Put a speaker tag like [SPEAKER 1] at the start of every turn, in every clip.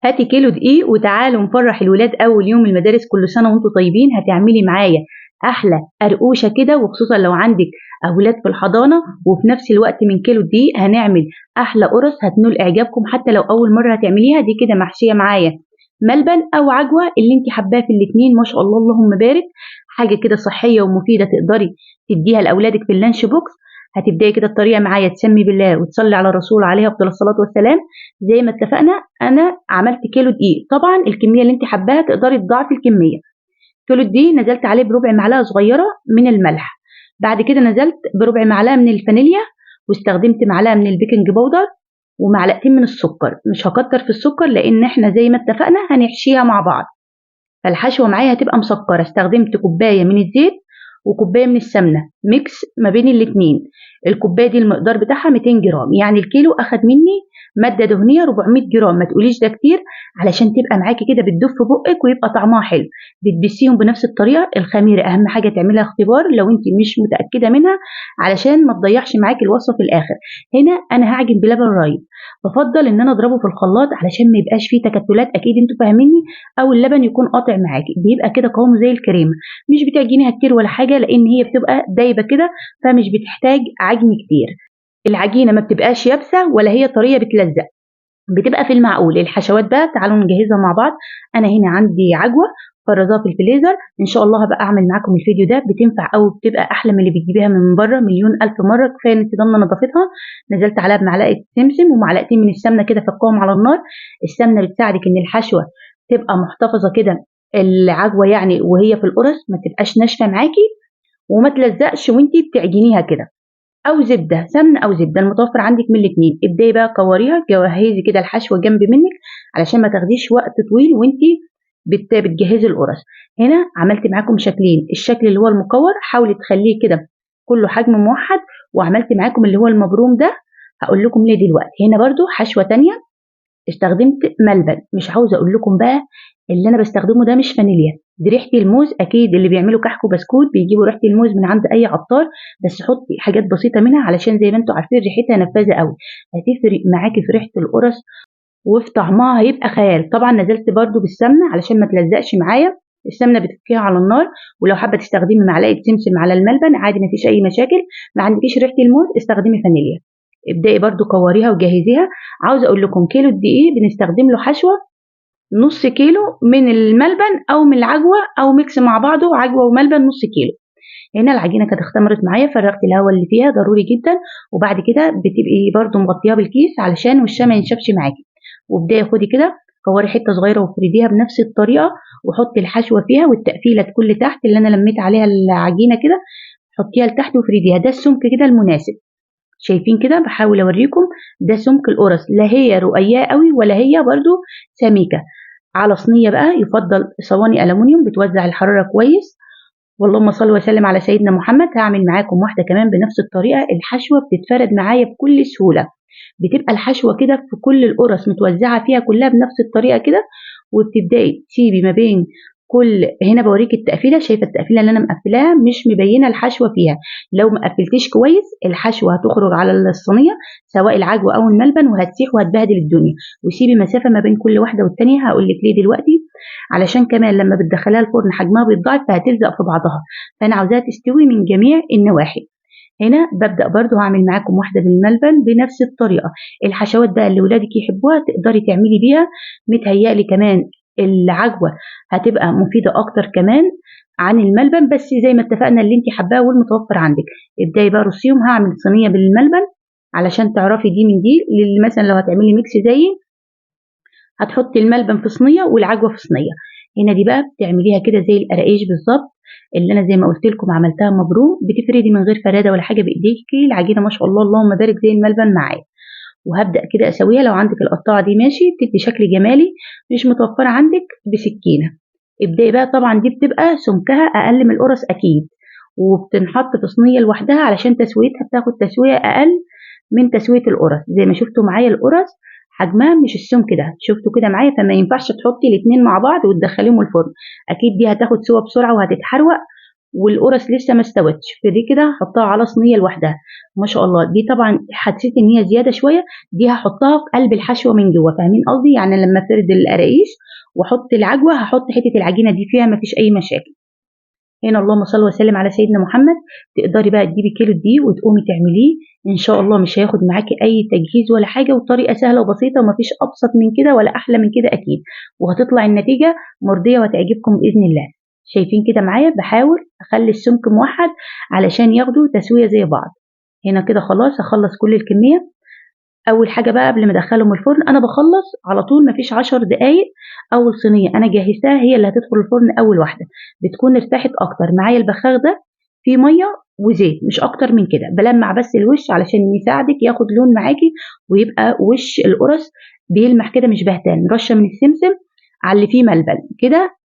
[SPEAKER 1] هاتي كيلو دقيق وتعالوا نفرح الولاد اول يوم المدارس. كل سنة وانتم طيبين. هتعملي معايا احلى قرقوشه كده، وخصوصا لو عندك اولاد في الحضانة، وفي نفس الوقت من كيلو دقيق هنعمل احلى قرص هتنول اعجابكم حتى لو اول مرة هتعمليها. دي كده محشيه معايا ملبن او عجوه اللي انت حباه في الاتنين، ما شاء الله اللهم بارك. حاجة كده صحية ومفيدة تقدري تديها لاولادك في ال lunch box. هتبداي كده الطريقة معايا، تسمي بالله وتصلي على الرسول عليه افضل الصلاة والسلام. زي ما اتفقنا انا عملت كيلو دقيق، طبعا الكمية اللي انت حباها تقدري تضاعفي الكمية. كيلو دقيق نزلت عليه بربع معلقه صغيرة من الملح، بعد كده نزلت بربع معلقه من الفانيليا، واستخدمت معلقه من ال baking powder ومعلقتين من السكر. مش هكتر في السكر لان احنا زي ما اتفقنا هنحشيها مع بعض، فالحشوه معايا هتبقى مسكره. استخدمت كوباية من الزيت وكوبايه من السمنة، mix ما بين الاتنين. الكوباية دي المقدار بتاعها 200 جرام، يعني الكيلو اخد مني مادة دهنية 400 جرام. ما تقوليش ده كتير، علشان تبقى معاكي كده بتدف في بقك ويبقى طعمها حلو. بتبسيهم بنفس الطريقة. الخميره اهم حاجة تعملها اختبار لو انت مش متاكدة منها، علشان ما تضيعش معاكي الوصفة في الاخر. هنا انا هعجن بلبن رايب، بفضل ان انا اضربه في الخلاط علشان ما يبقاش فيه تكتلات، اكيد انتوا فاهميني، او اللبن يكون قاطع معاكي، بيبقى كده قوامه زي الكريمة. مش بتعجنيها كتير ولا حاجة لان هي بتبقى دايبه كده، فمش بتحتاج عجن كتير. العجينة ما بتبقاش يابسة ولا هي طرية بتلزق، بتبقى في المعقول. الحشوات بقى تعالوا نجهزها مع بعض. انا هنا عندي عجوه فرزاها في الفريزر، ان شاء الله هبقى اعمل معاكم الفيديو ده. بتنفع قوي، بتبقى احلى من اللي بتجيبيها من بره مليون الف مرة، كفاية ان انت ضامنه نظافتها. نزلت عليها بمعلقه سمسم ومعلقتين من السمنة كده، فكوهم على النار. السمنة بتساعدك ان الحشوه تبقى محتفظة كده العجوه يعني وهي في القرص، ما تبقاش ناشفة معاكي وما تلزقش وانتي بتعجنيها كده. او زبدة، سمنه او زبدة المتوفر عندك من الاثنين. ابداي بقى كوريها، جهزي كده الحشوه جنب منك علشان ما تاخديش وقت طويل وانتي بتجهزي القرص. هنا عملت معاكم شكلين، الشكل اللي هو المكور حاولي تخليه كده كله حجم موحد، وعملت معاكم اللي هو المبروم ده هقول لكم ليه دلوقتي. هنا برده حشوه تانية استخدمت ملبن. مش عاوزه اقول لكم بقى اللي انا بستخدمه ده مش فانيليا، دي ريحه الموز. اكيد اللي بيعملوا كحك وبسكوت بيجيبوا ريحه الموز من عند اي عطار، بس حطي حاجات بسيطة منها علشان زي ما انتم عارفين ريحتها نفاذه قوي، هتفرق معاكي في ريحه القرص وفي طعمها هيبقى خيال. طبعا نزلت برده بالسمنه علشان ما تلزقش معايا، السمنة بتفكيها على النار. ولو حابة تستخدمي معلقه سمسم على الملبن عادي مفيش اي مشاكل. ما عندكيش ريحه الموز استخدمي فانيليا. ابدأي برده كوريها وجهزيها. عاوزه اقول لكم كيلو الدقيق بنستخدم له حشوه نص كيلو من الملبن او من العجوه، او mix مع بعضه عجوه وملبن نص كيلو. هنا العجينة كانت اختمرت معايا، فرغت الهواء اللي فيها ضروري جدا، وبعد كده بتبقي برده مغطياها بالكيس علشان وشها ما ينشفش معاكي. وابداي خدي كده كوري حتة صغيرة وافرديها بنفس الطريقة، وحطي الحشوه فيها والتقفيله تكون لتحت اللي انا لميت عليها العجينة كده، حطيها لتحت وافرديها. ده السمك كده المناسب، شايفين كده؟ بحاول اوريكم ده سمك القرص، لا هي رقيقه قوي ولا هي برده سميكة. على صينية بقى، يفضل صواني الومنيوم بتوزع الحرارة كويس. واللهم صل وسلم على سيدنا محمد. هعمل معاكم واحدة كمان بنفس الطريقة. الحشوه بتتفرد معايا بكل سهولة، بتبقى الحشوه كده في كل القرص متوزعة فيها كلها بنفس الطريقة كده. وبتبداي تسيبي ما بين كل، هنا بوريك التقفيله، شايفه التقفيله اللي انا مقفلاها مش مبينة الحشوه فيها. لو ما قفلتيش كويس الحشوه هتخرج على الصينية سواء العجوه او الملبن، وهتسيح وهتبهدل الدنيا. وسيبي مسافة ما بين كل واحدة والتانية، هقول لك ليه دلوقتي، علشان كمان لما بتدخليها الفرن حجمها بيتضاعف فهتلزق في بعضها، فانا عاوزاها تستوي من جميع النواحي. هنا ببدا برده هعمل معاكم واحدة بالملبن بنفس الطريقة. الحشوات بقى اللي ولادك يحبوها تقدري تعملي بيها، متهيألي كمان العجوه هتبقى مفيدة اكتر كمان عن الملبن، بس زي ما اتفقنا اللي انت حباه والمتوفر عندك. ابداي بقى رصيهم. هعمل صينية بالملبن علشان تعرفي دي من دي، اللي مثلا لو هتعملي mix زيي هتحطي الملبن في صينية والعجوه في صينية. هنا دي بقى بتعمليها كده زي القراقيش بالظبط اللي انا زي ما قلت لكم عملتها مبروم، بتفردي من غير فراده ولا حاجة بايديكي. العجينة ما شاء الله اللهم بارك زي الملبن معايا. وهبدا كده اسويها. لو عندك القطاعه دي ماشي، بتدي شكل جمالي، مش متوفرة عندك بسكينة. ابداي بقى، طبعا دي بتبقى سمكها اقل من القرص اكيد، وبتنحط في صينية لوحدها علشان تسويتها بتاخد تسويه اقل من تسويه القرص. زي ما شفتوا معايا القرص حجمها مش السمك ده، شفتوا كده معايا؟ فما ينفعش تحطي الاتنين مع بعض وتدخليهم الفرن، اكيد دي هتاخد سوا بسرعة وهتتحروق والقرص لسه ما استوتش، فدي كده هحطها على صينية لوحدها. ما شاء الله دي طبعا حسيت ان هي زيادة شوية، دي هحطها في قلب الحشوه من جوه، فاهمين قصدي؟ يعني لما افرد القراقيش واحط العجوه هحط حتة العجينة دي فيها، مفيش اي مشاكل. هنا اللهم صل وسلم على سيدنا محمد. تقدري بقى تجيبي كيلو دقيق وتقومي تعمليه ان شاء الله، مش هياخد معاكي اي تجهيز ولا حاجة، والطريقة سهلة وبسيطة ومفيش ابسط من كده ولا احلى من كده اكيد، وهتطلع النتيجة مرضية وهتعجبكم باذن الله. شايفين كده معايا بحاول اخلي السمك موحد علشان ياخدوا تسويه زي بعض. هنا كده خلاص هخلص كل الكمية. اول حاجة بقى قبل ما ادخلهم الفرن انا بخلص على طول، مفيش 10 دقايق. اول صينية انا جهزتها هي اللي هتدخل الفرن اول واحدة، بتكون ارتاحت اكتر. معايا البخاخ ده فيه مية وزيت مش اكتر من كده، بلمع بس الوش علشان يساعدك ياخد لون معاكي ويبقى وش القرص بيلمح كده مش بهتان. رشه من السمسم على اللي فيه ملبن كده.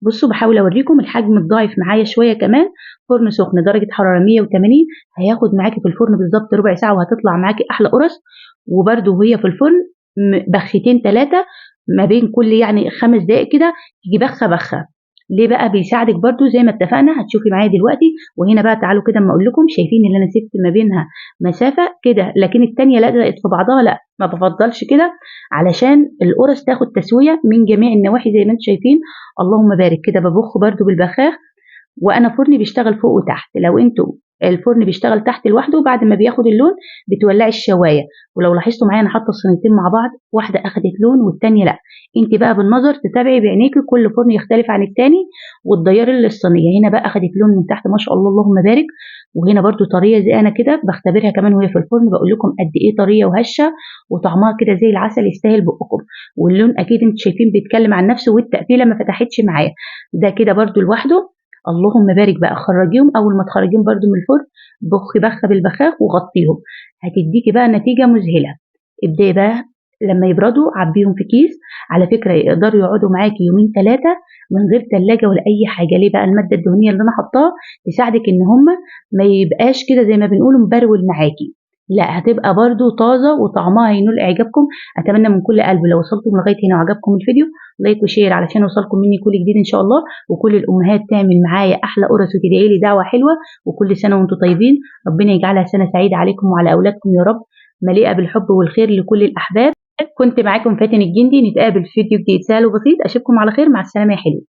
[SPEAKER 1] بصوا بحاول اوريكم الحجم الضعيف معايا شوية كمان. فرن سخن درجه حرارة 180، هياخد معاكي في الفرن بالظبط ربع ساعة وهتطلع معاكي احلى قرص. وبرده وهي في الفرن بختين 3 ما بين كل يعني 5 دقائق كده تيجي بخه بخه. ليه بقى؟ بيساعدك برده زي ما اتفقنا، هتشوفي معايا دلوقتي. وهنا بقى تعالوا كده اما اقول لكم، شايفين اللي انا سبت ما بينها مسافة كده، لكن الثانية لزقت في بعضها، لا ما بفضلش كده علشان القرص تاخد تسويه من جميع النواحي زي ما انتم شايفين. اللهم بارك كده. ببخ برده بالبخاخ، وانا فرني بيشتغل فوق وتحت. لو انتوا الفرن بيشتغل تحت لوحده بعد ما بياخد اللون بتولعي الشوايه. ولو لاحظتوا معايا انا حاطه الصينيتين مع بعض، واحدة اخدت لون والثانية لا. انت بقى بالنظر تتابعي بعينيكي، كل فرن يختلف عن الثاني وتغيري للصينيه. هنا بقى اخدت لون من تحت ما شاء الله اللهم بارك، وهنا برده طرية زي انا كده بختبرها كمان وهي في الفرن، بقول لكم قد ايه طرية وهشه وطعمها كده زي العسل يستاهل بقكم. واللون اكيد انتوا شايفين بيتكلم عن نفسه، والتقفيله ما فتحتش معايا. ده كده برده لوحده اللهم بارك بقى. خرجيهم اول ما تخرجيهم برده من الفرن بخ بخه بالبخاخ وغطيهم، هتديكي بقى نتيجة مذهلة. ابداي بقى لما يبردوا عبيهم في كيس. على فكرة يقدروا يقعدوا معاكي يومين 3 من غير ثلاجه ولا اي حاجة. ليه بقى؟ المادة الدهنية اللي انا حطاها تساعدك ان هما ما يبقاش كده زي ما بنقول مبرول معاكي، لا هتبقى برده طازة وطعمها هينول اعجابكم. اتمنى من كل قلب لو وصلتم لغاية هنا وعجبكم الفيديو like و share علشان يوصلكم مني كل جديد ان شاء الله، وكل الامهات تعمل معايا احلى قرص وتدعي لي دعوه حلوة. وكل سنة وانتم طيبين، ربنا يجعلها سنة سعيدة عليكم وعلى اولادكم يا رب، مليئة بالحب والخير لكل الاحباب. كنت معاكم فاتن الجندي، نتقابل في فيديو جديد سهل وبسيط. اشوفكم على خير، مع السلامة يا حلوين.